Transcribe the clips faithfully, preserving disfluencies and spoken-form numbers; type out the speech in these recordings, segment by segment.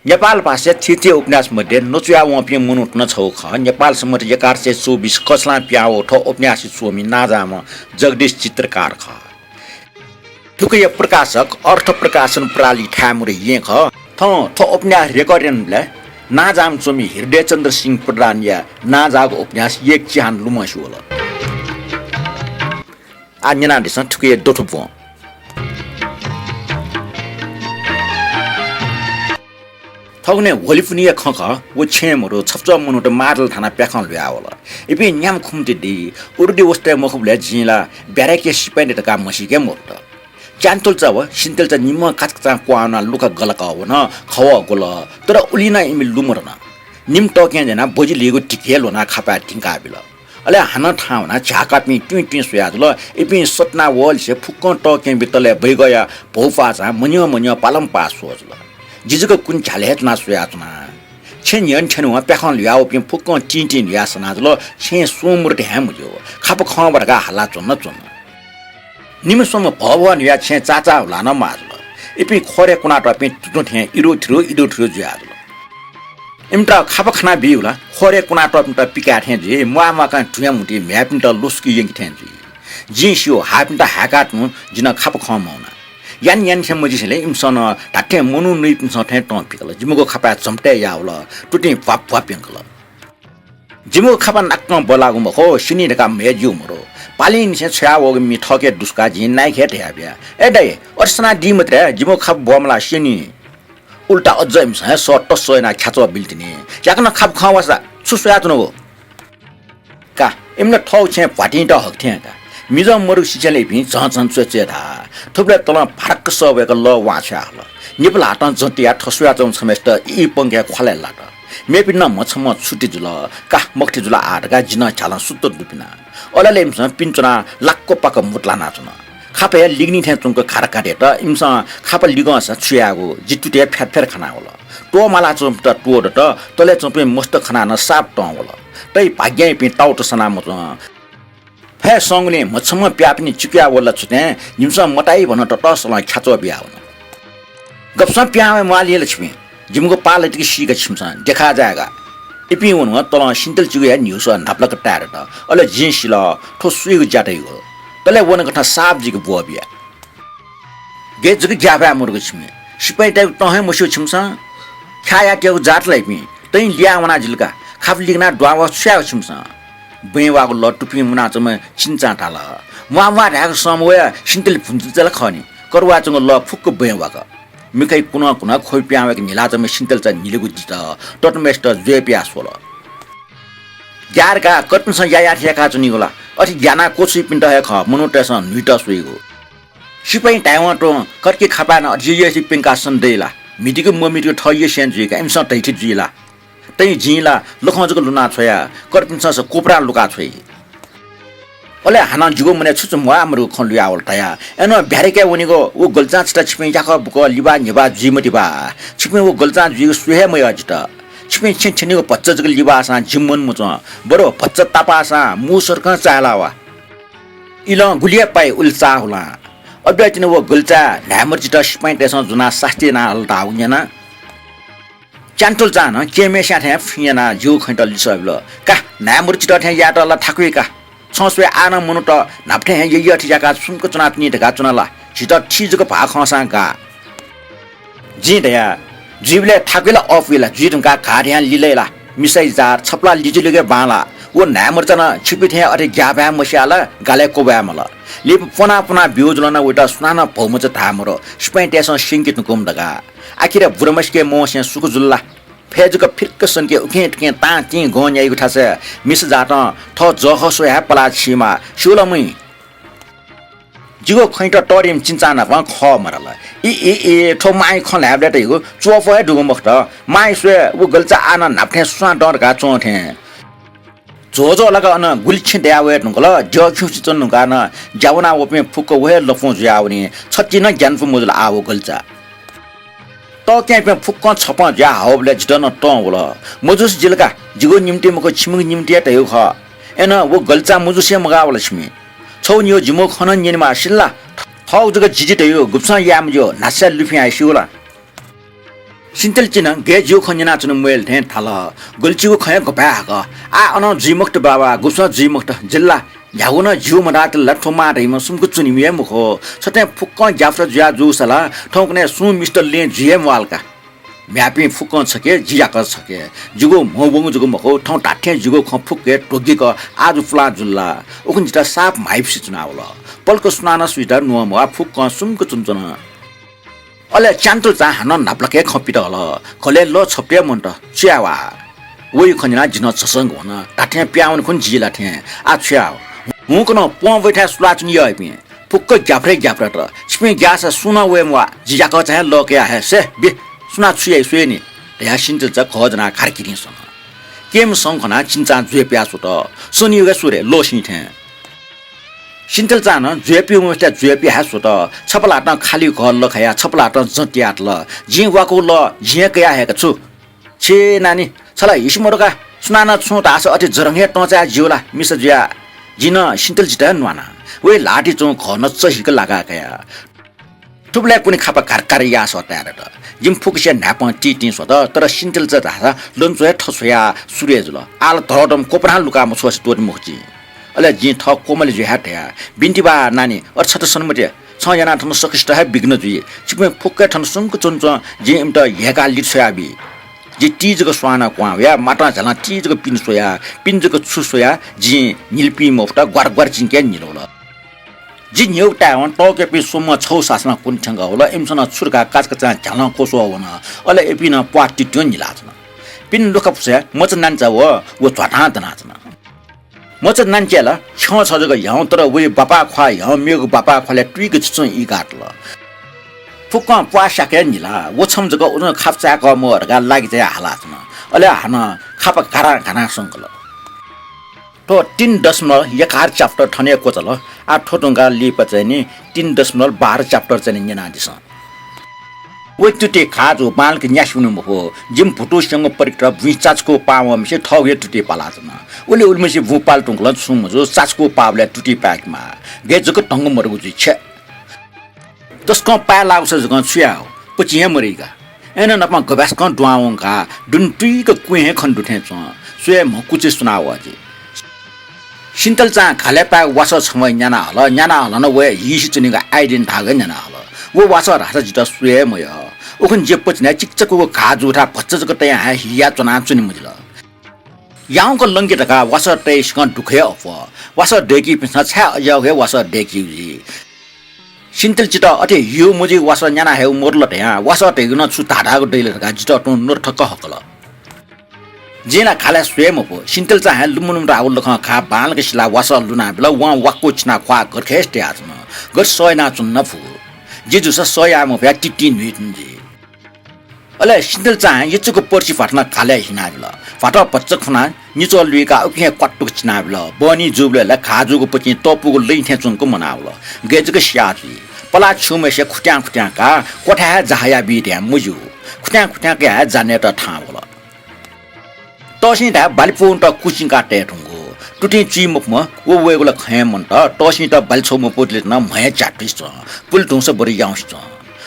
नेपाल भाषाया थीथी उपन्यास मध्ये नचुया वंपिं मनूत नं छगू खः। नेपाल सम्बत एघार सय चौबिस कछलां पिहां वःगु थ्व उपन्यास च्वमि नांजाःम्ह जगदीश चित्रकार खः। थुकिया प्रकाशक अर्थ प्रकाशन प्रालि थाय् मुरी येँ खः। थौं थ्व उपन्यास रेकर्ड यानाबलय् नांजाःम्ह च्वमि हृदयचन्द्र सिंह प्रधानया नांजाःगु उपन्यास एक चिहान लुमंसे वल। आः न्यनादिसँ थुकिया दथुब्वं। थौंकन्हय् होलीपुन्हिया खँ खः। व छेँय् मरु छप्चः मनूत मादल थानाः प्याखं ल्हुयावल। इपिं न्याम्ह खुम्ति दी। उरुदी वसतय् मखुबलय् जिं ला ब्यारेके सिपाइँत धकाः म्हसीके मरुत। च्यान्टुल्चा व सिन्तेल्चा निम्हं काचाकाचां क्वहां वनाः लुखा गलकः वन, खवः ग्वल। तर उलि नं इमि लुमधन। निम्ह तःकेहेँ ज्यानाः बजि लीगु धिक हे ल्ह्वनाः खापाय् धिंकाबिल। अले हानं थाहां वनाः झ्याःकापिं तुं तुं स्वयाजुल। इपिं सत्ना वःलिसे फुक्कं तःकेहेँपिं तलय् बैगःया भौपाःचां मन्यं मन्यं पालंपाः स्वः जुल। जि जक कुने झ्यालय् हे च्वनाः स्वयाच्वना। छेँ न्ह्यःने थ्यनेवं प्याखं ल्हुयावःपिं फुक्कं तिं तिं ल्हुयाः सनाजुल। छेँय् स्वंम्ह मनूत हे मज्यू। खापा खंव धकाः हालाच्वन नं च्वन। निम्ह स्वम्ह भःभः न्हुयाः छेँय् चाचाः हुलाः नं म्वाः जुल। इपिं ख्वरय् कुनातःपिं तुतुं थें इरुथिरु इरुथिरु जुयाजुल। इमित खापा खनाबी हुलाः ख्वरय् कुनातःपिन्त पिकाये थें जुइ, म्वाः म्वाकां धुँया म्हुतुइ म्ह्याय्‌पिन्त लसकुइ यंके थें जुइ। जिं स्यू, हाःपिन्त हाय्‌काः तुं जि नं खापा खं मवना। याना याना थें मजिसेंलि इमिसं नं धात्थें मनू नइपिन्सं थें तं पिकल। जिमिगु खापाय् झम्टय् याःवल, तुतिं भ्वाप भ्वाप यंकल। जिमिगु खापा नाक्कं बल्लाःगु मखु, स्यनी धकाः म्हय् ज्यू मरु। पालिंनिसें छ्वयावःगु मि थःके दुस्काः जिं नाय्‌के हे धयाबिया। ए दाइ, अथे सनाः दी मते, जिमिगु खापा ब्वःमलाः स्यनी। उल्टा अझ इमिसं हे सः तस्सः यानाः ख्याच्वः बिल तिनि। याकनं खापा खं वासा, छु स्वयाच्वनागु? का, इमित थःगु छेँय् भ्वातिंत हक थें का। मिजं मरुगु सिसेंलि इपिं झं झं च्वय् च्वय् धाः। थुबलय् तलं भाडक्क सः वय्‌क लः वां छ्वया हल। निपु ल्हातं जं तियाः थः स्वयाच्वंम्ह छम्हय्‌सित ई पंकय् ख्वालय् लात। मेपिन्त नं म्हछम्हं छुट्टी जुल, का मखुथि जुल आः धकाः जि नं झ्यालं सुत्त दुबिना। अले अले इमिसं पिने च्वनाः लाक्क पाक्क मुतलानाच्वन। खापा हे लिगनि थें च्वंक घात घात यात। इमिसं खापा लिगंसा छु यायेगु, जि तुति हे फ्यात फ्यात खनावल। त्वःमालाच्वंपिन्त त्वःदत, तलय् च्वंपिं मस्त खनाः नं साप तं वल। तइ भाग्यं इपिं ताउत सना मच्वं। फय् संगुलिं म्हछम्हं पिहां पिने चिकुया वल ला छु थें, जिमिसं मताइ भनं ततःसलं ख्याच्वः बियावन। गबसं पिहां वये म्वाःलि ला छिपिं? जिमिगु पाः लतिके सीका छिमिसं, देखाः जाय्‌का। इपिं वनं तलं सिन्तेल्चायागु हे न्ह्यूसः न्हापालाक ताये दत। अले जिं सिल, थ्व सुयागु ज्या धइगु। तलय् वनाकथं साप जुइक ब्वःबिया। गय् जक ग्याःभाय् मदुगु छिमि। सिपाइँतय्‌गु तं हे मस्यू छिमिसं। ख्याः यायेत्यंगु जात ला इपिं। तइं लिहां वनाजिल का। खापा लिगनाः दुहां वः छु यायेगु छिमिसं? बँय् वाःगु लः तुपिं मुनाच्वंम्ह चिन्चां धाल। म्वाः म्वाः धायेगु संम्ह वया सिन्तेल्चा भुन्चुचा ला खः नि। करुवाःच्वंगु लः फुक्क बँय् वाक। मिखाया कुनं कुनं ख्वबि पिहां वय्‌क न्हिलाच्वंम्ह सिन्तेल्चा न्हिलिगु दित ततम्हय्‌सित ज्वय् पियाः स्वल। ग्याःर का, कर्पिन्सं यायाथें याकाच्वनीगु ला? अथे ग्यानाः क्वछुइपिन्त हे खः मनूतय्‌सं न्हुइत स्वइगु। सिपाइँ धायेवं तुं कर्कि खापाय् नं अथे यःयःसे प्यंकाः सने दइ ला? म्हितिक मम्हितिक थः यःसें जुइ का, इमिसं धइथें जुइ ला? तइं जिं ला लखं जक लुना छ्वया, कर्पिन्सं स कोपरां लुका छ्वइ। अले हानं जिगु मनय् छु छु म्वाः मदुगु खँ लुयावल धया। अय्‌नं ब्यारेकय् वनीगु व गल्चां छितः छिपिं याकः बुकः लिबाः न्ह्यबाः जुइ मतिबा। छिपिं व गल्चां जुइगु स्वये हे मयः जितः। छिपिं छेँ थ्यनीगु भचा जक लिबाःसां जिमि मन मुच्वं, बरु भचा तापाःसां मू सर्कं चाय्‌ला वा। इलं गुलि हे पाइ उलि चाःहुलां। अबलय् तिनि व गल्चाय् न्हाय्‌मरुचित सिपाइँतय्‌सं ज्वनाः सास्ती यानाहल धाःगु न्यना। च्यान्टुल्चां नं केहेँ मेस्यां थें फुइँ यानाः जिगु खँयात लिसः बिल। का, न्हाय्‌मरुचित थें यायेत ला थाकुइ का। छं स्वये आः नं मनूत न्हापा थें हे यःयःथें याकाः सुम्क च्वनाच्वनी धकाः च्वन ला? झीत थी जक भाः खंसां गाः। जिं धया, जुइबलय् थाकुइ ला अःपुइ ला? जुइ धुंकाः घाः थें लिलाइ ला? मिसाया जात छपला लिचिलिगे बांलाः। व न्हाय्‌मरुचा नं छिपिं थें अथे ग्याःभाय् मस्याः ला गालय् क्वब्वाये मल। लिपा प्वना प्वना ब्यू जुल नं वयात सुनानं भौमचा धाये मरु, सिपाइँतय्‌सं स्यंके धुंकूम्ह धकाः। आखिर बुराम्हसिके मवंसें सुख जुल ला? फय् जक फिर्क सनके उखें थुखें तां तिं गं न्याइगु थासय् मिसा जातं थः जःखः स्वयाः हे पलाः छीमाः, स्यू ला मुइ? जिगु खँयात तःधिम्ह चिन्चां नाप खः मधाल। इ, इ, इ, थ्व मांया खँ ल्हायेबलय् तइगु च्वःपः हे दुगु मखुत। मांया स्वये व गल्चा आः नं न्हापा थें सुसां दं धकाः च्वं थें। झ्वःझ्वः लाक अन गुलि छेँ दया वये धुंकल, द्यः खिउँसे च्वने धुंकाः नं ज्या वना वःपिं फुक्क व हे लँपु जुयावनी। छति नं ग्यानापु मजुल आः व गल्चा। तःकेहेँपिं फुक्कं छपं जुयाः हाःबलय् जितः नं तं वल। मजुसे जिल का, जिगु निंतिं मखु, छिमिगु निंतिं हे धयागु खः। अय्‌नं व गल्चा मजुसे मगाः वल छिमि। छगू निगू जिमिगु खँ नं न्यनेमाः सिल ला? थःगु जक जिजि धयागु गुब्सं याये मज्यू, न्हाचः लुफिं हाइ स्यू ला? सिन्तिल्चां गय् ज्यूगु खँ न्यनाच्वने मय्‌ल थें धाल, गल्तिगु खँ हे गपाय् हाकः। आः अनं जुइ मखुत बाबा, गुब्सं जुइ मखुत। जिल्ला न्ह्यागु नं ज्यू मधातल ला, थ्व मां धइम्ह सुम्क च्वनीम्ह हे मखु। छथें फुक्कं ज्याफुसा जुया जूसा ला थौंकन्हय् सुं मिस्त लँय् जुइ हे म्वाल का। म्ह्याय्‌पिं फुक्कं छखे, जि याकः छखे। जिगु म्ह वंगु जक मखु, थौं धात्थें जिगु खँ फुक्क हे ध्वगिक आजु पुलां जुल ला। उखुन्हु जितः साप म्हाइपुसे च्वनावल। पलख सुनानं सुयात न्वं म्वाः, फुक्कं सुम्क च्वनाच्वन। अले च्यान्टुल्चां हानं न्हापालाक खँ पित हल। घलय् लः छपु हे मन्त, छु याये वा? वइगु खँ न्यनाः जि नं झसंक वन। धात्थें पिहां वने खुन्हु जि ला थें। आः छु याये? हुंकनं प्वँ ब्वइथाय् सुलाच्वने यःपिं। फुक्क ग्याफ्रे ग्याफ्रेत। छिपिं ग्याःसा सुं नं वये म्वाः। जि याकःचा हे लः कयाः हये। से, बे, सुनां छु याइ स्वये नि धयाः सिन्तिल्चा घःज्वनाः घारकितिं सन। केहेँ संगु खनाः चिन्चां जुया पिहां स्वत। सनिगु हे स्वरे, लः सी थें। सिन्तिल्चां नं जुया पिउम्ह मस्तिया जुया पिहां हे स्वत। छपा ल्हातं खालि घः लखयाः छपा ल्हातं जँ तियातल। जिं वाकू लः जिं हे कयाः हयेका छु। छि नानी, छ ला हिसि मदु का। सुनानं छुं धाःसा अथे जरंग हे तं चाये ज्यू ला, मिसा जुयाः। जिं नं सिन्तिल्चायात हे न्वाना। वइ ल्हातिइ च्वंगु घः नं चहिक लाकाः कया। थुबलय् कुने खापा घारघार याः सः ताये दत। जिमि फुक्कसिया न्हाय्पं तिंतिं स्वत, तर सिन्तिल्चा धाःसा लँच्वः हे थस्वयाः सुरु हे जुल। आः ला धरधम क्वपनां लुका मछ्वसे त्वःते मखु जिं। अले जिं थः कोमलय् जुयाः हे धया, बिन्ति बा नानी, अथे छता सन मते। छं यानाः थन सकसित हे विघ्न जुइ। छिकपिं फुक्क हे थन सुम्क च्वनाच्वँ, जिं इमित ह्यय्काः लित छ्वयाबी। जि ति जक स्वानं क्वहां वया, मातां झ्यालं ति जक पिने स्वया, पिने जक छु स्वया, जिं न्हिलापिं मफुत ग्वार ग्वार चिंके न्हिलावल। जि न्ह्यःगु तायेवं तःकेपिं स्वम्ह छगू सासनं कुने थ्यंकः वल। इमिसं नं छु धकाः काचाकाचां झ्यालं क्वस्वः वन। अले इपिं नं प्वाः तित्युं न्हिलाच्वन। पिने लुखा पुसें मचा नानीचा व, व झ्वातां दनाच्वन। मचा नानीचा ला छ्यं छगू जक ह्याउँ, तर वइ बापा ख्वाः ह्याउँ, मेगु बापा ख्वालय् तुइक छुं छुं ईकातल। फुक्कं प्वाः स्याके न्हिला, व छम्ह जक उजं खापा चाय्कः मवः धकाः लागिचायाः हालाच्वन। अले हानं खापा घारां घारां संकल। थ्व तीन दशमलव एघार chapter थन हे क्वचाल। आः थ्व धुंकाः लिपा चाहिँ नि तीन दशमलव बाह्र chapter चाहिँ नि न्यनादिसँ। वइ तुति घाः जू, बांलाक न्यासि वने मफु। जिमि भुतुस्यंगु परीक्षा बुँइ चाचाकू पाः वंम्हेसित थःगु हे तुति पालाच्वन। उलि उलिम्हेसित बुँ पाले धुंकलं छुं मजू, चाचाकू पाःबलय् तुति पाय्केमाः। गय् जक धंगु मदुगु जुइ छे। तसकं पाये लाःगुसा जकं छु याये, पचिं हे मदइ का। अय्नं नापं गभ्यासकं दुहां वंकाः दुने तुइक क्वँय् हे खने दु थें च्वं। स्वये म्हकुचे सुनावः जि। सिन्तिल्चां घालय् पाय्क वासः छम्ह न्याना हल, न्याना हलं नं वया हिसि च्वनीगु आइडिन धाःगु हे न्याना हल। व वासः धाःसा जितः स्वये हे मयः। उखुन्हु जि पचिनाय् चिकचाकूगु घाः जूथाय् भचा जक तयां हे हिया च्वनाच्वने मजिल। याउँक लंके धकाः वासः तय्सिकं दुःख हे अप्वः। वासः दय्कीपिन्सं छाय् अज्याःगु हे वासः दय्कीगु जुइ। सिन्तिल्चायात अथे हिउ मुजुइ वासः न्याना हयेगु मदु ला धयां वासः धइगु नं छु धाधाःगु दइ ला धकाः जितः तुं न्वथक हकल। जिं ला घालय् स्वये मफु। सिन्तिल्चां हे लुमु लुमु धाःगु लखं घाः बांलाक सिलाः वासः लुनाबिल। वं वाक्कु छिनाः ख्वाः गथे खय् तयाच्वन। गथे सह यानाच्वने नं फु। जि जूसा सह याये मफयाः तितिं न्हुइतिनि जि। अले सिन्तिल्चां यचुक पर्सि भ्वाथनं घालय् हिनाबिल। भ्वाथः भचा खुनाः निचः लुइकाः उकिं हे क्वातुक चिनाबिल। बहनी जूबलय् ला घाः जूगु पचिं तःपुगु लँय् थें च्वंक मनावल। गय् जक स्याः जुइ। पलाः छ्यूम्हेसिया खुत्यां खुत्यां काः क्वथाय् हे जाहायाबी धयां मज्यू। खुत्यां खुत्यां कयाः हे जा नयेत थाहां वल। तःसिं धाये बाली पूवनेत कुचिंकाः तये धुंकूगु। तुतिं चुइ मफुम्ह व वयेगु ला खँ हे मन्त। तःसिंत बाली छ्वः मपूतिले नं म्हय् ज्यातुइ च्वं। पुले धुंसा बरु याउँसे च्वं।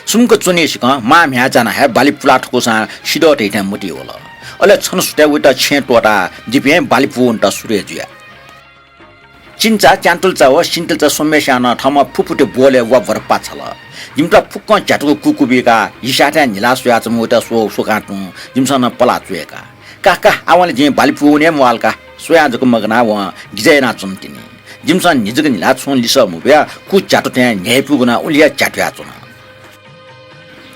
सुम्क च्वनीसिकं मां म्ह्याय् जानाः हे बाली पुला थकूसां सिधः धइथें मतिइ वल। अले छन्हु सुथय् वइत छेँय् त्वःताः जिपिं बाली पूवनेत सुरु हे जुया। चिन्चा, च्यान्टुल्चा व सिन्तिल्चा स्वम्हेस्यां नं थःम्हं फुफुति ब्वलय् वाभ्वर पाछाल। जिमित फुक्कं झ्यातुक कुकु बीकाः हिस्याथाय् न्हिलाः स्वयाच्वंम्ह वइत स्वःगु स्वकां तुं जिमिसं नं पलाः च्वय्का। का का, आवंलि जिं बाली पूवने हे म्वाल का। स्वयां जक मगानाः वं गिजय् यानाच्वन तिनि। जिमिसं न्हिजक न्हिलाः छुं लिसः मबियाः कु झ्यातु थें न्ह्याइपुगु नं उलि हे झ्यातुयाच्वन।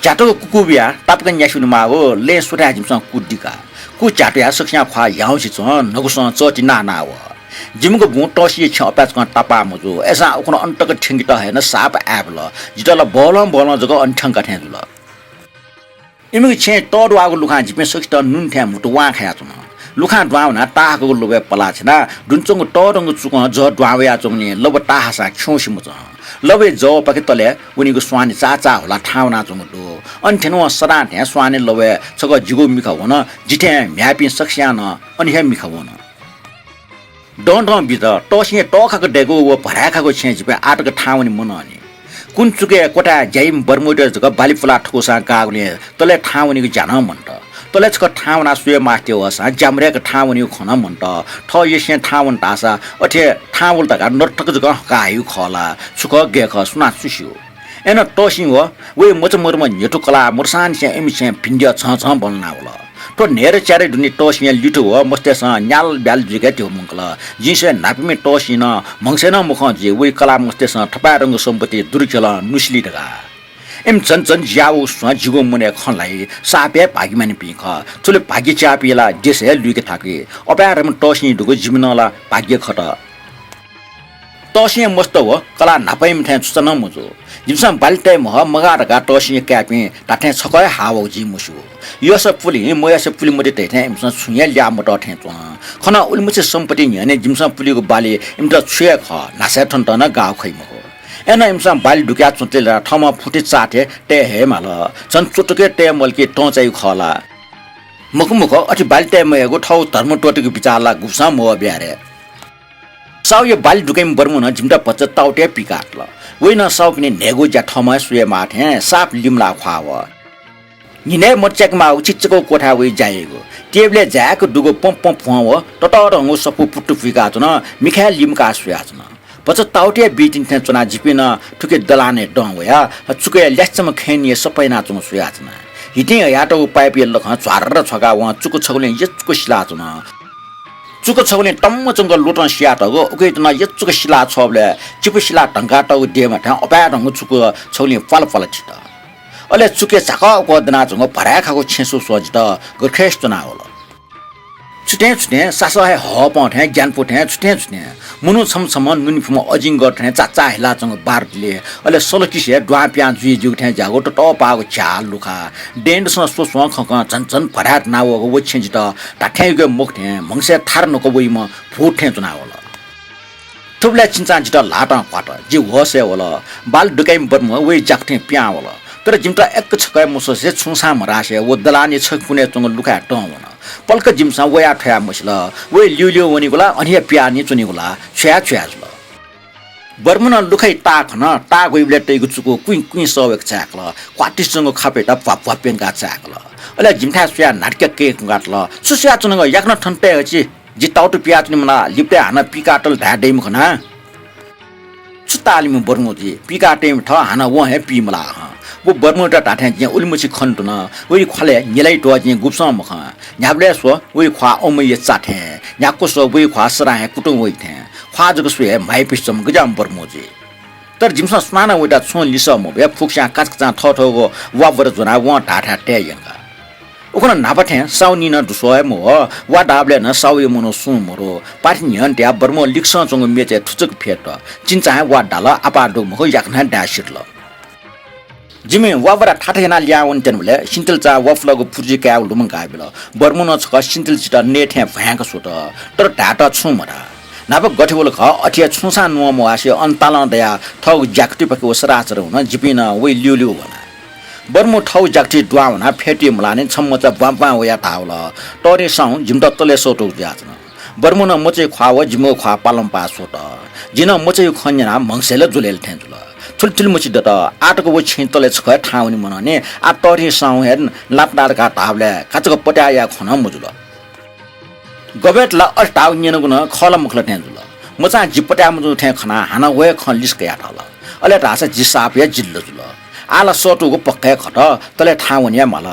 झ्यातुक कुकु बियाः तापाक न्यासि वनेमाःगु लँय् स्वथाय् जिमिसं कु दिका। कु झ्यातुया सकसियां ख्वाः ह्याउँसे च्वं, न्हगुसं चःति नाः नाः वः। जिमिगु बुँ तःसिया छेँ अपाय् छकं तापाः मजू। अय्सां उखुन्हु अन तक थ्यंकेत हे नं साप आय्‌बल। जितः ला बहलं बहलं जक अन थ्यंका थें जुल। इमिगु छेँय् तः दुहाःगु लुखां जिपिं सकसितं नुन थें म्हुतु वां खायाच्वन। लुखां दुहां वनाः ताहाकःगु लबय् पलाः छ्यनाः दुने च्वंगु तःधंगु चुकं जः दुहां वयाच्वंगुलिं लब ताहाःसां खिउँसे मजं। लबय् जवःपाखे तले वनीगु स्वांनि चाःचाः हुला थाहां वनाच्वंगु दु। अन थ्यनेवं सदां थें स्वांनि लबय् छकः जिगु मिखा वन, जि थें म्ह्याय्‌पिं सकसियां नं अन हे मिखा वन। दँ दँ बित, तःसिं तःखाक दय्‌कूगु व भराय्‌खागु छेँय् जिपिं आः तक थाहां वने मनंनि। कुन्चुकय् क्वथाय् ज्याइम्ह बर्मुयात जक बाली पुलाः थकूसां गाःगुलिं तलय् थाहां वनीगु ज्या नं मन्त। तलय् छकः थाहां वनाः स्वये मास्ति वःसां ज्यामराय्‌क थाहां वनीगु खँ नं मन्त। थःयसें थाहां वन धाःसा अथे थाहां वल धकाः नर्तक जक हका हइगु खः ला, छु खः गय् खः सुनां छु स्यू। अय्‌नं तःसिं व वइ मचा मरुम्ह न्ह्यथु कलाः मरुसांनिसें इमिसें भिंद्यः झं झं बल्लाना वल। थ्व न्हय्‌दँ च्यारे दुने तःसिंया लिथु व मस्तय्‌सं न्याल ब्याल जुइके ध्यबा मुंकल। जिं स्वये न्हापामिं तःसिं नं म्हगसय् नं मखं जुइ, वइ कलाः मस्तय्‌सं थपाय् रंगु सम्पत्ति दुरुखेलं नुसिली धकाः। इमि झन झन ज्या वःगु स्वयां जिगु मनय् खँ ल्हाइ, साप हे भाग्यमानीपिं खः। थुलि भाग्य च्याःपिं ला देश हे लुइके थाकि। अपाय्‌धम्ह तःसिं दुगु जिमि नं ला भाग्य खत। तःसिंया मस्त व कलाः न्हापायाम्ह थें छुचा नं मजू। जिमिसं बाली तये म्वाः मगाः धकाः तःसिंया काय्‌पिं धात्थें छकः हे हाः वःगु जिं मस्यू। यःसा पुले, मयःसा पुले मते धइथें इमिसं छुं हे ल्याः मतः थें च्वन। खः नं उलिमछि सम्पत्ति न्ह्यःने जिमिसं पुलीगु बाली इमित छु हे खः, न्हासय् थ्वनेत नं गाः खइ मखु। अय्‌नं इमिसं बाली दुकयाः च्वंतले ला थःम्हं फुति चाःथें तये हे माल। झन चुटुक हे तये मल कि तं चाइगु खः ला? मखु मखु, अथे बाली तये मयेगु थःगु धर्म त्वःतेगु बिचाः ला गुब्सं मवः ब्यारे। साहुया बाली दुकइम्ह बर्मुनं जिमित भचा ताउति हे पिकातल। वइनं साहुपिनि न्हय्‌गू ज्या थःम्हं हे स्वये माः थें साप लिमलाः ख्वाः वः। न्हिनय् मत च्याके माःगु चिचीकःगु क्वथाय् वइ ज्या याइगु। टेबलय् जाय्‌क दुगु पँ पँ भ्वं व ततःधंगु सफू पुट्टु पुइकाच्वन, मिखाय् लिमकाः स्वयाच्वन। भचा ताउति हे बीतिनि थें च्वनाः जिपिं नं थुकी दलानय् दं वयाः चुकय् ल्यासेम्ह खैनीया सफा यानाच्वंगु स्वयाच्वना। हितिं हयातःगु पाइपया लखं झ्वार्र छ्वाकाः वं चुकु छगुलिं यचुक सिलाच्वन। चुकु छगुलिं तम्म च्वंक लोतं सियातःगु, उकियात नं यचुक सिलाः छ्वःबलय् चिपु सिलाः धंकातःगु देमा थें अपाय्‌धंगु चुकु छगुलिं प्वाल प्वाल थित। अले चुकय् झाकः उकः दनाच्वंगु भराय् खाःगु छेँसू स्वयाः जितः गुर्खेस च्वनावल। छुथें छुथें सासः हे हःपं थें ग्यानापु थें छुथें छुथें मनू छम्ह छम्ह नुनिफुम्ह अजिंगर थें चाचाः हिलाच्वंगु बारतिले, अले सलकिसे द्वां प्यां जुइ ज्यूगु थें ज्याःगु ततःपाःगु झ्याः लुखा। दँय्‌दसं स्वस्वं खँखँ झन झन भराय् दनावःगु व छेँ जितः धात्थें युके मखु थें म्हगसय् थार न्हुक वइम्ह भूत थें च्वनावल। थुबलय् चिन्चां जितः ल्हातं क्वात। जि होसय् वल। बाली दुकइम्ह बर्मु वइ ज्याकथिं पिहां वल। तर जिमित यक्व छकः हे मस्वसे छुंसां मधासे व दलानया छगू कुनय् च्वंगु लुखाय् तं वन। पलख जिमिसं वया थ्वया मसिल। वइ ल्यूल्यू वनीगु ला, अन हे पिहां निं च्वनीगु ला, छुया छुया जुल। बर्मुनं लुखाइ ताः खन, ताः ग्वइबलय् तइगु चुकु कुइँ कुइँ सः वय्क चाय्कल, क्वातिस च्वंगु खापय्त भ्वाप भ्वाप प्यंकाः चाय्कल। अले जिमिथाय् स्वयाः न्हातिक्क कय् कुंकातल, छु स्वयाच्वनागु, याकनं थन तये हजि। जि ताउति पियाच्वने मलाः, लिपतय् हानं पिकातल धाये दइ मखु ना। छु ताःलिम्ह बर्मु जुइ, पिकातइम्ह थः हानं वं हे पी मलाः हं। व बर्मुयात धात्थें जिं उलिमछि खने धुन। वइ ख्वालय् न्हिलाइ त्वः जिं गुब्सं मखं। न्ह्याबलें स्व वइ ख्वाः अमूया चा थें, न्ह्याक्व स्व वइ ख्वाः सदां हे कुतुं वइ थें। ख्वाः जक स्वये हे म्हाइपिसे च्वंम्ह गज्याःम्ह बर्मु जुइ। तर जिमिसं सुनानं वयात छुं लिसः मबियाः फुक्कस्यां काचाकाचां थःथःगु वा वर ज्वनाः वं धाःथाय् तये यंका। उखुन्हु न्हापा थें साहुनिं नं दुस्वः हे मवः, वा धाःबलय् नं साहुया मनू सुं मदु। पाथि न्ह्यःने तयाः बर्मुं लिकसं च्वंगु मेचय् थुचुक फ्यतुत। चिन्चां हे वा धाल, आपाः दु मखु, याकनं हे दाये सिधल। जिमि वा वर थाथा यानाः लिहां वने त्यनाबलय् सिन्तिल्चां वा फुलागु पुर्जी कायेगु लुमंकाबिल। बर्मुनं छकः सिन्तिल्चित नये थें भ्वाँय्क स्वत, तर धायेत छुं मधाः। न्हापा गथे वल खः, अथे हे छुंसां न्वं मवासे अन तालं दयाः थःगु ज्याकतिपाखे व सरासर वन। जिपिं नं वइ ल्यूल्यू वना। बर्मु थःगु ज्याकथि दुहां वनाः फ्यतुइ मलाःनि छम्ह मचा ब्वाँब्वाँ वयाः धाःवल, तःधिं साहुं जिमित तलय् सःतूगु जुयाच्वन। बर्मुनं मचाया ख्वाः व जिमिगु ख्वाः पालंपाः स्वत। जिं नं मचाया खँ न्यनाः म्हगसय् ला ज्वलय् ला थें जुल। थुलि थुलिमछि दत। आः तक व छेँया तलय् छकः हे थाहां वने मनंनि। आः तःधिं साहुं हे लात लात धकाः धाःबलय् काचाक्क पत्याः याये खँ नं मजुल। गबय्त ला अथे धाःगु न्यनागु नं खः ला मखु ला थें जुल। मचां जि पत्याः मजूगु थें खनाः हानं व हे खँ लिसे कयाः धाल, अले धाःसा जि साप हे जिल्ल जुल। आः ला सःतूगु पक्का हे खत, तलय् थाहां वने हे माल।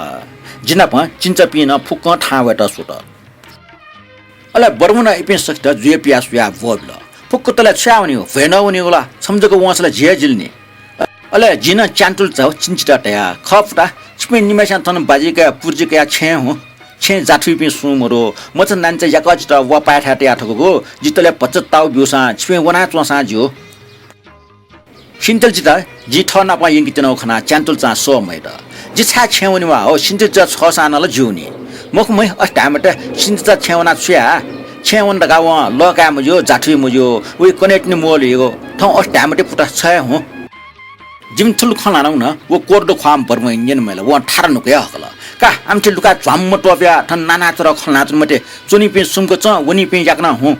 जि नाप चिन्चापिं नं फुक्कं थाहां वयेत स्वत। अले बर्मुनं इपिं सखित जुया पियाः स्वयाः ब्वःबिल। फुक्क तलय् छु याः वनीगु? भ्वय् नः वनीगु ला? छम्ह जक वंसा ला जि हे जिल नि। अले जिं नं च्यान्टुल्चा व चिन्चित धया, खः पुता, छिपिं निम्हय्सियां थन बाजी कयाः पुर्जी कयाः छेँय् हुँ। छेँय् जाथुइपिं सुं मदु। मचा नानीचा याकःचित वा पाय्थाय् तया थकूगु। जि तलय् भचा ताउ ब्यूसां छिपिं वनाच्वंसां ज्यू। सिन्तिल्चित जिं थः नाप यंके त्यनागु खनाः च्यान्टुल्चां सः मयात। जि छाय् छेँय् वने म्वाः हो, सिन्तिल्चा छःसां नं ला ज्यू नि। मखु मखु, अथे धाये मते, सिन्तिल्चा छेँय् वनाः छु याये? छेँय् वन धकाः वं लः काये मज्यू, जाथुइ मज्यू, वइ कन्हय् तिनि म्वःल्हुइगु। थौं अथे धाये मते पुता, छ हे हुँ। जिमि थुलि खँ ल्हानागु नं व कोर्दु ख्वाःम्ह बर्मुं न्यने मयाल, वं थारा न्हुक हे हकल। का, आमथे लुखाय् झ्वाम्म त्वपुयाः थन नानाचुरा खँ ल्हानाच्वने मते, च्वनीपिं सुम्क च्वँ, वनीपिं याकनं हुँ।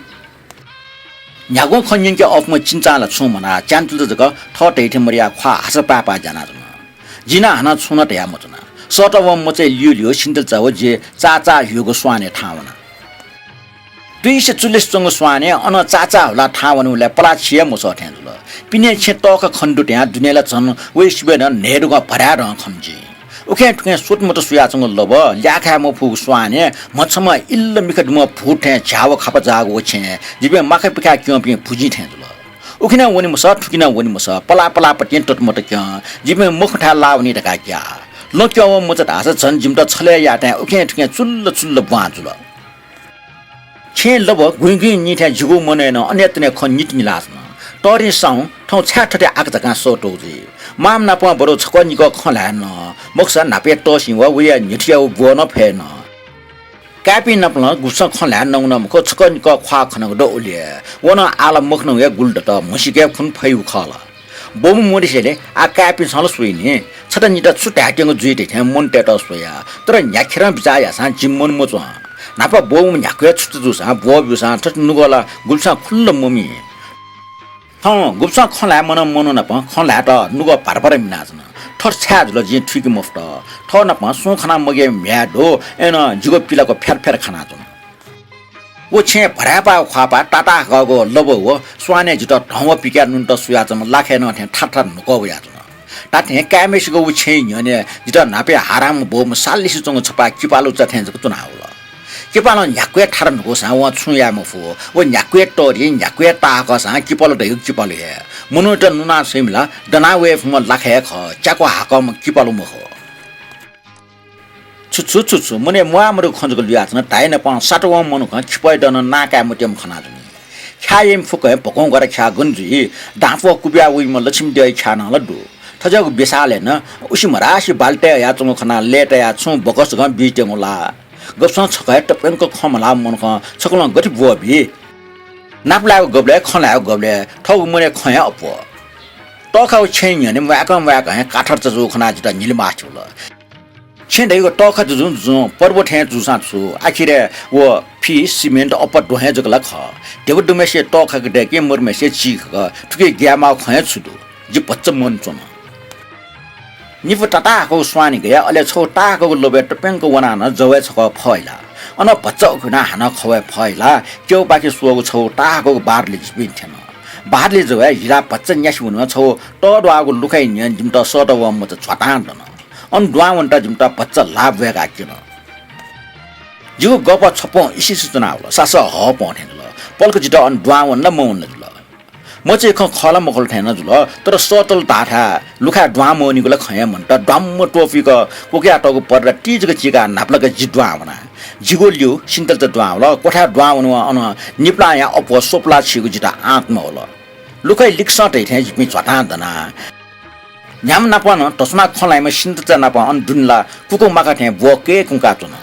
न्ह्यागुं खँ न्यंके अःपुम्ह चिन्चां ला छुं मनाः च्यान्चुल्चा जक थः धइथें मदयाः ख्वाः हासा पाः पाः ज्यानाच्वन। जिं नं हानं छुं नं धया मच्वना। सःतःवंम्ह मचाया ल्यूल्यू सिन्धुल्चा व जि चाचाः हुइगु स्वानय् थाहां वना। तुइसे चुलेसे च्वंगु स्वानय् अन चाचाः हुलाः थाहां वनेबलय् पलाः छि हे मसः थें जुल। पिने छेँ तःखा खने दु धयां दुने ला झन वइ सिबय् नं न्हय्दुगं भराय्दँ खन जिं। उखें थुखें स्वतुमत सुयाच्वंगु लबः, ल्याः खाये मफुगु स्वानय् म्हछम्ह इल्ल मिखा दुम्ह भूत थें झ्याः व खापा जाःगु व छेँय् जिपिं माखा पिखाय् क्यंपिं भुजिं थें जुल। उखे नं वने मसः, थुखे नं वने मसः, पलाः पलाःपतिं ततमत क्यं। जिपिं मखुथाय् लाः वनी धकाः ग्याः। लँ क्यं वःम्ह मचा धाःसा झन जिमित छलय् याःथें उखें थुखें चुल्ल चुल्ल ब्वां जुल। छेँय् लबः गुँइगुँइ नीथें जिगु मनय् नं अनेतने खँ नितिनिलाः च्वन। तःधिं साहुं थौं छाय् थथे आकाझाकां सःतःगु जुइ? मांम्ह नाप बरु छकः निकः खँ ल्हाये नं, मखुसा न्हापा तःसिं वा वया न्हिथुया व ब्वः नं फये नं। काय्‌पिं नाप नं गुब्सं खँ ल्हाये नंगु नं मखु, छकः निकः ख्वाः खनागु दु उलि हे। व नं आः ला मखुनं हे गुलि दत, म्हसीके खुन्हु फइगु खः ला। ब्वःम्ह मदिसेंलि आः काय्‌पिन्सं ला स्वइनि। छता निता छु धायेत्यंगु जुइ धइथें मनूतय्‌त स्वया, तर न्ह्याखेरं बिचाः याःसां जिमि मन मच्वं। न्हापा ब्वःम्ह न्ह्याक्व हे छुत्त जूसां ब्वः ब्यूसां थथे नुगः ला गुब्सं खुन्हु ला ममी। थौं गुब्सं खँ ल्हाये मनं मनू नाप खँ ल्हायेत नुगः भार भार मिनाच्वन। थथे छाय् जुल जिं थुइके मफुत। थः नाप सुं खना मग्याइम्ह म्ह्याय् दु, अय्‌नं जिगु पिलाक फ्यार फ्यार खानाच्वन। व छेँय् भराय्‌पाः ख्वाःपाः ताताः हाकःगु लबः व स्वानय् जितः धंव पिकाः नुन्त सुयाच्वंम्ह लाखय् नं थें थार थार न्हुकः वयाच्वन। धात्थें काय्‌म्हय्‌सिगु व छेँय् न्ह्यःने जितः न्हापा हारांम्ह ब्वःम्ह सालिसे च्वंगु छपाः किपालु चा थें जक च्वनावल। किपालं न्ह्याक्व हे थार न्हुकूसां वं छुं याये मफु। व न्ह्याक्व हे तःधि, न्ह्याक्व हे ताहाकःसां किपालु धइगु किपालु हे। मनूत नुनाः स्वइम्ह ला दनाः वये फुम्ह लाखय् हे खः, च्याक्व हाकःम्ह किपालु मखु। छु छु छु छु, मनय् म्वाः मदुगु खँ जक लुयाच्वन। धाइ नापं सातवं मनुखं खिपय् दँ नं नां काये मत्यंम्ह खनाच्वनी। ख्याः याइम्ह फुक्कं हे भकौं ग्वारा ख्याः गन जुइ? दांप्वः कुबिया वइम्ह लक्ष्मी द्यःया ख्याः नं ला दु। थज्याःगु बेसालय् नं उसिमरासि बालुतय् हयाच्वंगु खनाः लय्‌तायाः छुं बकस जकं बीत्यंगु ला? गबसं छकः हे तप्यंक खँ मल्हाःम्ह मनुखं छकलं गथे ब्वः बी? नाप लायेगु गबलय्, खँ ल्हायेगु गबलय् थःगु मनय् खँ हे अप्वः। तःखा व छेँया न्ह्यःने म्वाय्‌कं म्वाय्‌कं हे काठर्चा जूगु खनाः जितः न्हिलिमास थ्यूल। छेँ धइगु तःखा जुजुं जुजुं पर्वत थें जूसां छु, आखिरय् व फि, सिमेन्ट, अप्पा द्वहं हे जक ला खः। ध्यबा दुम्हय्‌सिया तःखा का दय्‌के, मदुम्हय्‌सिया चिखा का, थुकी ग्याये माःगु खँ हे छु दु? जि भचा मन च्वन। निपु ताताहाकःगु स्वानय् गया, अले छगू ताहाकःगु लबय् तप्यंक वनाः नं जवय् छकः फहिला। अन भचा उखुनाः हानं खवय् फहिला, क्यःपाखे स्वःगु छगू ताहाकःगु बादली जिपिं थ्यन। बादली जवय् हिलाः भचा न्यासि वनेवं छगू तःद्वाःगु लुखाया न्ह्यःने जिमित सःतःवंम्ह मचा झ्वातां दन। अन दुहां वनेत जिमित भचा ल्हाः ब्वय्‌काः क्यन। जिगु गःपः छप्वं इसिसि च्वनावल, सासः हःपं थें जुल। पलख जितः अन दुहां वन ला मवन ला जुल। मचाया खँ खः ला मखु ला थें नं जुल, तर सःतल धाःथाय् लुखाय् दुहां मवनीगु ला खँ हे मन्त। द्वाम्म त्वपुइक क्वकयातःगु पर्दा ति जक चीकाः न्हापालाक जि दुहां वना। जिगु ल्यू सिन्धुल्चा दुहां वल। क्वथाय् दुहां वनेवं अन निपलांया अप्वः स्वपुलाः छीगु जितः आँट मवल। लुखय् लिक्कसं धइथें जिपिं झ्वातां दना। न्ह्याम्ह नापं नं धस्वानाः खँ ल्हाइम्ह सिन्धुल्चा नाप अन दुने ला कुकुमाखा थें ब्वः कय्‌कुंकाः च्वन।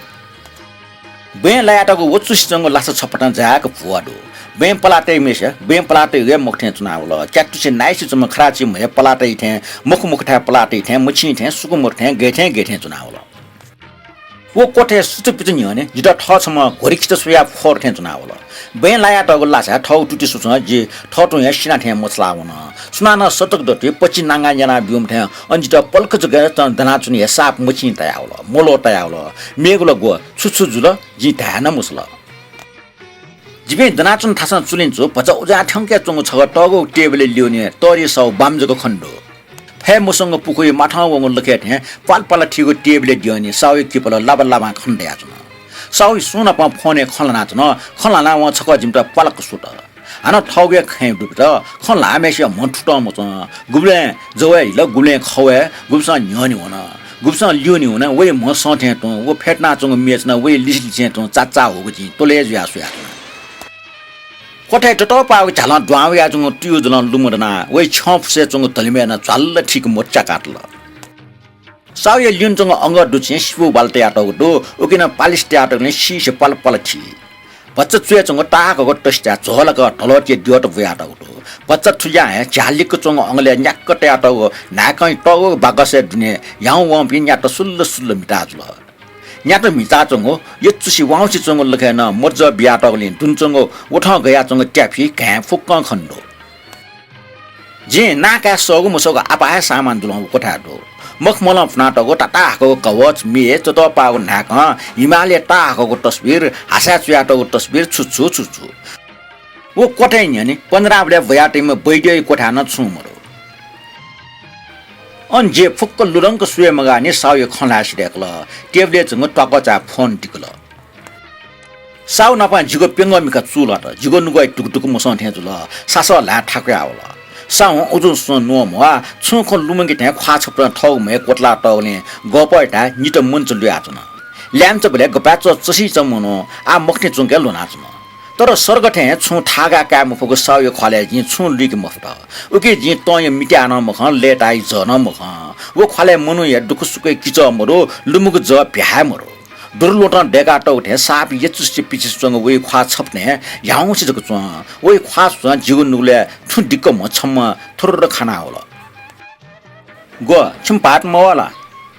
बँय् लायातःगु व चुसिच्वंगु लासा छपटां जाय्‌क भुवा दु। बँय् पलाः तइम्हय्‌सिया बँय् पलाः तइगु हे मखु थें च्वनावल। क्यातुसे नाइसे च्वंम्ह खराचिम्हया पलाः तइ थें, मखु मखुथाय् पलाः तइ थें, मछिं थें, सुकु मदु थें, गय् थें गय् थें च्वनावल। व क्वथय् सुथय् पित न्ह्यःने जितः थः छम्ह घोरिखिचा स्वयाः फ्वःर थें च्वनावल। बँय् लायातःगु लासाय् थःगु तुति स्वछुं जि थःतुं हे सिना थें मछालाः वन। सुनानं सतक दतुइ पचि नांगां यानाः ब्यूम्ह थें अन जितः पलख जक तं दनाच्वनी हे साप मछिं तयावल, मल्वः तयावल। मेगु ला ग्व, छु छु जुल, जिं धाये नं मसल। जिपिं दनाच्वन थासं चुलिंचु भचा उजां थ्यंके च्वंगु छगः तःगु टेबलय् ल्यूने तःधि साहु बाम जक खने दु। फय् मसंगु पुखुइ माथं वंगु लखय् थें प्वालपाल थीगु टेबलय् द्यःने साहुया किपालु लाबा लाबां खँ ल्हायाच्वन। साहुया सुं नाप फोनय् खँ ल्हानाच्वन। खँ ल्हानाः वं छकः जिमित प्वालक स्वत। हानं थःगु हे खँय् दुबित। खँ ल्हाःम्हय्‌सिया म्ह थुतं मच्वं। गुबलें जवय् हिल, गुबलें खवय्, गुब्सं न्ह्यःने वन, गुब्सं ल्यूने वन, वइ म्ह सं थें तुं, व फ्यतुनाच्वंगु मेच नं वइ लिसे लिसें तुं चाचाः हुगु जिं त्वलय् जुयाः स्वयाच्वना। क्वथय् ततःपाःगु झ्यालं दुहां वयाच्वंगु तुयु जलं लुमधनाः वइ छ्यं फुसय् च्वंगु धलिमय् नं झ्वाल्ल थीक मचाकातल। साहुया ल्यूने च्वंगु अंगः दुछिं सिपु बाल तयातःगु दु, उकी नं पालिस तयातःगुलिं सीसे प्वालपाल थी। भचा च्वय् च्वंगु ताहाकःगु तसिताय् झ्वःलाक धलःतिया द्यःत बुयातःगु दु। भचा थुज्यां हे झ्याः लिक्क च्वंगु अंगलय् न्याक्क तयातःगु न्हाय्कं तःगु बाकसय् दुने ह्याउँ वंपिं न्यात सुल्ल सुल्ल मिताः जुल। न्यात म्हिचाच्वंगु, यचुसि वाउँसे च्वंगु लखय् नं मर्जः बियातःगुलिं दुने च्वंगु वथं गयाच्वंगु त्याफि घाँय् फुक्कं खने दु। जिं नां काये सःगु मसःगु आपाः हे सामान जुलं व क्वथाय् दु। मखमलं फुनातःगु ताताहाकःगु कवच, मे, ततःपाःगु न्हाय्कं, हिमालय् ताहाकःगु तस्बिर, हासाय् च्वयातःगु तस्बिर, छु छु छु छु। व क्वथाय् न्ह्यःने पन्ध्राबलय् ब्वयातइम्ह वैद्यया क्वथाय् नं छुं मदु। अन झी फुक्क लुधंक स्वये मगाःनि साहुया खँ ल्हाये सिधय्कल। टेबलय् च्वंगु त्वाकचाय् फोन दिकल। साहु नाप जिगु प्यंगः मिखा चूलात। जिगु नुगः दुकु दुकु मसं थें जुल। सासः ल्हाये थाकुयावल। साहुं उजुं सुं न्वःमवाः, छुं खँ लुमंके थें ख्वाः छपतं थःगु म्हय् क्वतलातःगुलिं गःपःयाथाय् नित मञ्च लुयाच्वन। ल्याय्म्हचाबलय् गपाय् च्वःच्वःसिचा मनू आः मखुथें च्वंके ल्ह्वनाच्वन। तर सर्ग थें छुं थाःगाः काये मफुगु साहुया ख्वालय् जिं छुं लुइके मफुत। उकिं जिं तंया मित्याः नं मखं, लय्ताया जः नं मखं। व ख्वालय् मनूया दुःखसुखय् किचः मदु, लुमंगु जः प्याहाय् मदु। दुरुल्वतं दय्कातःगु थें साप यचुसे पिछुसे च्वंगु वइ ख्वाः छपतें ह्याउँसे जक च्वं। वइ ख्वाः छुं जिगु नुगलय् थुं दिक्क म्ह छम्ह थुर्र खानावल। ग्व, छिमि भाःत मवः ला?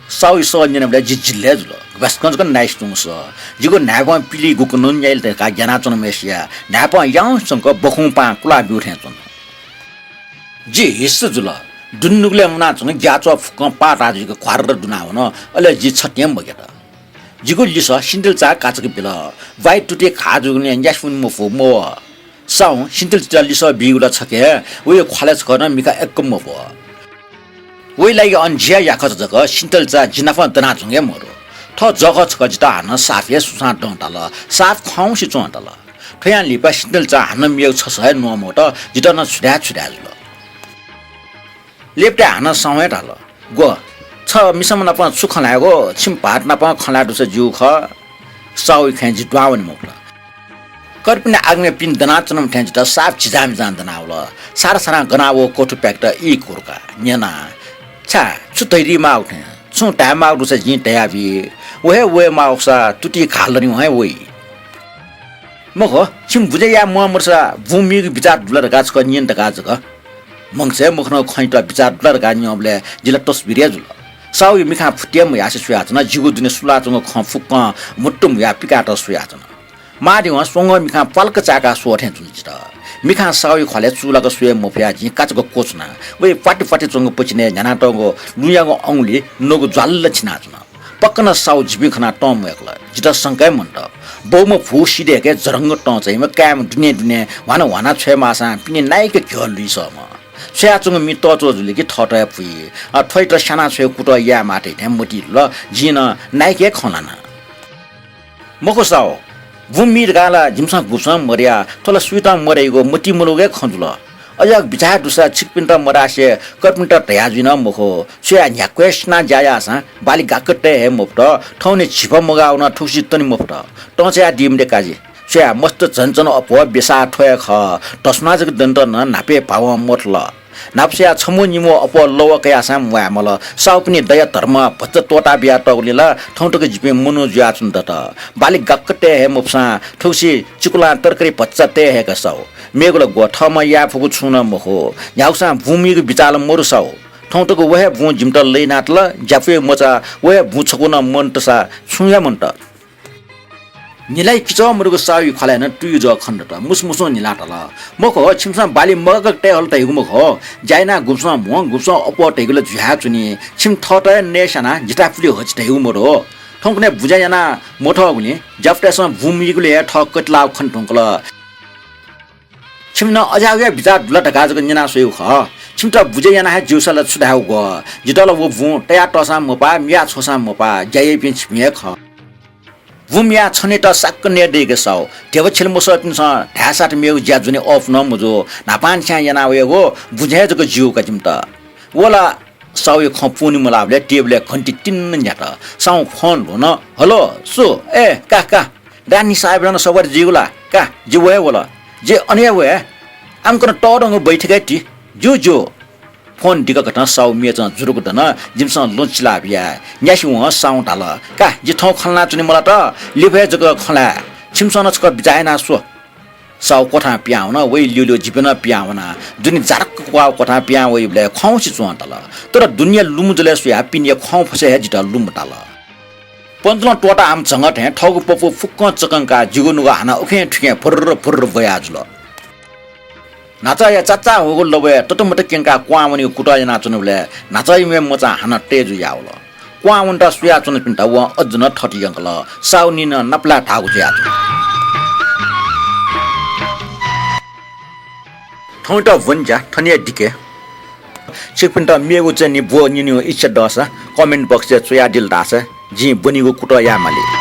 साहुया सः न्यनाबलय् जि जिल्लय् जुल। गपाय्सकं जक नाइसे च्वंगु सः। जिगु न्हाय्पं पिलिइ गुकथं न्याइ धकाः ग्यानाच्वनाम्हसिया न्हाय्पं याउँसे च्वंक बखुंपां कुला ब्यू थें च्वन। जि हिस्स जुल। दुने नुगलय् मुनाच्वंगु ग्याःच्वः फुक्कं पाः ताः जुइक घ्वार्र दुनावन, अले जि छतिं मग्यात। जिगु लिसः सिन्तिल्चां काचाक्क बिल। ब्वाँइ तुतिइ घाः जूगुलिं न्यासि वने मफु, मवः। साहुं सिन्तिल्चां लिसः बीगु ला छखे, वया ख्वालय् छकः नं मिखा अय्क मब्वः। वइ लागि अन जिया याकःचा जक। सिन्तिल्चा जि नाप दनाच्वंगु हे मदु। थः जःखः छकः जितः हानं साप हे सुसां दं ताल, साप खंसे च्वं ताल। थ्वयां लिपा सिन्तिल्चां हानं मेगु छसः हे न्वंमवत, जितः नं छु धाये छु धाये जुल। लेपतय् हानं साहुं हे धाल, ग्व, छ मिसाम्ह नाप छु खँ ल्हायेगु, छिमि भाःत नाप खँ ल्हाये दुसा ज्यू खः। साहुया खँय् जि दुहां वने मफुत। कर्पिनि आग्नेय पिने दनाच्वनाम्ह थें जितः साप झिजांमिजां दनावल। सारा सारां गना वःगु क्वथु प्याकेट ई कुर्का न्यना। छाय्, छु धयादी माःगु थें? छुं धाये माःगु दुसा जिं धयाबी। व हे वये माःगुसा तुतिइ घाः लनेवं हे वइ। मखु, छिमि बुझे याये म्वाः मदुसा बुँ मीगु बिचाः दु ला धकाः छकः न्यने धकाः जक। मंगसय् मखुथं खँ यायेत बिचाः दु ला धकाः न्यंबलय् जि ला तस्बिर हे जुल। साहुया मिखां फुति हे मयासें स्वयाच्वना। जिगु दुने सुलाच्वंगु खँ फुक्कं म्हुतुम्हुयाः पिकायेत स्वयाच्वना। माःदेवं स्वंगः मिखां प्वालक्क चाय्काः स्वः थें जुल जितः। मिखां साहुया ख्वालय् चूलाक स्वये मफयाः जिं काचाक्क क्वछुना। वइ प्वाति प्वाति च्वंगु पचिनय् न्ह्यानातःगु लुँयागु अंगुलि नगु ज्वाल्ल छिनाच्वन। पक्क नं साहु जिपिं खनाः तं म्वाय्कल। जितः संका हे मन्त। बौम्ह भू सिधय्के जरंग तं चाइम्ह काय्म्ह दुने दुने ह्वाना ह्वाना छ्वयेमाःसां पिने नाइके घ्यः लुइसःम्ह। छ्वयाच्वंगु मि तःच्वः जुल कि थःत हे पुइ। अ, थ्वइत स्याना छ्वयेगु कुतः यायेमाः धइथें मतिइ धुल। जिं नं नाइके खँ ल्हाना। मखु साहु, बुँ मी धकाः ला जिमिसं गुब्सं मधया, थ्व ला सुइतं मधयागु मतिइ मलूगु हे खँ जुल। अज्याःगु बिचाः दुसा छिकपिन्त मधासे कर्पिन्त धया जुइ नं मखु। स्वया न्ह्याक्व हे सिनाः ज्या याःसां बाली गाक्क तये हे मफुत, थौंनि झिपः मगाः वनाः थुगुसी तने मफुत। तं चायादी मते काजि। स्वया मस्त झनझन अप्वः बेसाः थ्व हे खः। धस्वानाः जक दनेत नं न्हापा भावं मथुल। न्हापा स्वयाः छम्ह निम्ह अप्वः लवः कयाःसां म्वाये मल। साहुपिनि दया धर्म भचा त्वःता बियातःगुलिं ला थौं तक जिपिं मनू जुयाच्वने दत। बाली गाक्क तये हे मफुसां थुगुसी चिकुलां तरकारी भचा तये हय्क साहु। मेगु ला ग्व, थःम्हं याये फुगु छुं नं मखु। न्ह्यागुसां बुँ मीगु बिचाः ला मदु साहु। थौं तक व हे बुँ जिमित लइनातल, ज्यापुया मचा व हे बुँ छकू नं मन्त सा छुं हे मन्त। न्हिलाइ किचः मदुगु साहुया ख्वालय् नं तुयु जः खने दत। मुसुमुसुं न्हिलातल। मखु, छिमिसं बाली मगाक्क तये हल धइगु मखु। ज्या यानाः गुब्सं म्हो, गुब्सं अप्वः धइगु ला जुयाच्वनी। छिमि थःत हे नये स्यानाः जिथाय् पुले हजि धइगु मदु। थौंकन्हय् बुँज्या याना मथःगुलिं ज्यापुतय्सं बुँ मीगुलिइ हे थः कतिलाःगु खने धुंकल। छिमिसं अज्याःगु हे बिचाः दु ला धकाः जक न्यना स्वयागु खः। छिमित बुँज्या याना हे ज्यूसा ला छु धायेगु ग्व? जितः ला व बुँ तयातःसां मपाः, मिया छ्वःसां मपाः, ज्या याइपिं छिपिं हे खः। बुँ मियाः छन्हु त साक्क नये दइगु साहु। ध्यबा छ्यले मसःपिन्सं धायेसाथ मेगु ज्या ज्वने अःपु नं मजू। न्हापांनिसें याना वयागु बुँज्या हे जक ज्यू का जिमित। व ला साहुया खँ पूवने मलाःबलय् टेबलय् घन्टी तिन्न न्ह्यात। साहुं फोन ल्ह्वन, हलो, सु? ए, का, का। गा निसाःबलय् नं सवारी जुइगु ला? का, जि वये वल। जि अन हे वये। आम्कन तःधंगु बैठकय् ति। ज्यू, ज्यू। फोन दिकाकथं साहु मेचं जुरुक दन। जिमिसं लं चिला बिया। न्यासि वं साहुं धाल, का, जि थौं खँ ल्हानाच्वने मलात, लिफय् जक खँ ल्हाये। छिमिसं नं छकः बिचाः याना स्व। साहु क्वथां पिहां वन, वइ ल्यूल्यू जिपिं नं पिहां वना। दुने जारक्क क्वाः क्वथां पिहां वइबलय् ख्वाउँसे च्वं ताल। तर दुनेया लुमु जलय् स्वयाः पिनेया ख्वाउँ फसय् हे जितः लुमु ताल। पञ्चलं त्वःताः आम झंगः थें थःगु पपू फुक्कं चकंकाः जिगु नुगः हानं उखें थुखें फुर्र फुर्र ब्वया जुल। न्हाचाया चाचाः हुगु लबय् ततमत क्यंकाः क्वहां वनेगु कुतः यानाच्वनाबलय् न्हाचाया म्ये मचां हानं तये जुयावल। क्वहां वनेत स्वयाच्वनापिन्त वं अझ नं थथे यंकल। साहुनिं नं नापलाये धाःगु जुयाच्वन। थौंयात ब्वने ज्या थन हे दिके। छिकपिन्त मेगु चाहिँ नि ब्व न्यनेगु इच्छा दःसा comment box-य् च्वयादिल धाःसा जिं ब्वनीगु कुतः यायेमाली।